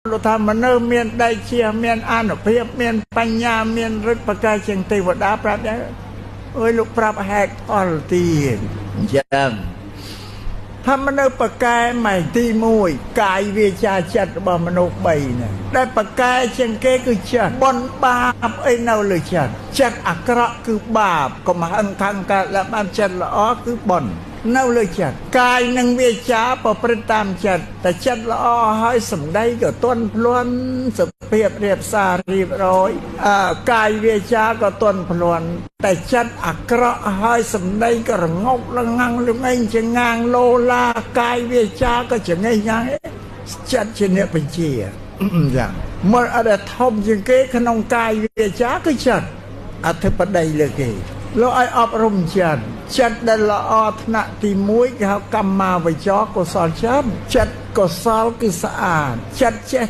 លោកថាមនុស្សមានដៃជាមានអានុភាពមានបញ្ញាមានឫទ្ធិប្រកែជាងទេវតាប្រាប់ដែរអើយលោកប្រាប់ហេតុផលទៀតអញ្ចឹងថាមនុស្សប្រកែម៉ែទី1កាយវាចាចិត្តរបស់មនុស្ស3ហ្នឹងដែលប្រកែជាងគេគឺចិត្តបុណ្យបាបអីនៅលើចិត្តចិត្តអាក្រក់គឺបាបកុំហឹងខាងកើតឡើងបានចិត្តល្អគឺបុណ្យនៅលើចិត្តកាយនិងវាចាប្រព្រឹត្តតាមចិត្តតែចិត្តល្អហើយសម្ដីក៏ទន់ភ្លន់សុភាពរៀបសាររៀបរយអើកាយវាចាក៏ទន់ភ្លន់តែចិត្តអាក្រក់ហើយសម្ដីក៏រងប់រងាំងលងឯងចងាងលោឡាកាយវាចាក៏ចងេះញ៉ាងចិត្តជាអ្នកបញ្ជាយ៉ាងមកអត់ធំជាងគេក្នុងកាយវាចាគឺចិត្តអធិបតីលើគេលោកឲ្យអប់រំចិត្តចិត្តដែលល្អថ្នាក់ទី1គេហៅកម្មាវចរកុសលចិត្តចិត្តកុសលគឺស្អាតចិត្តចេះ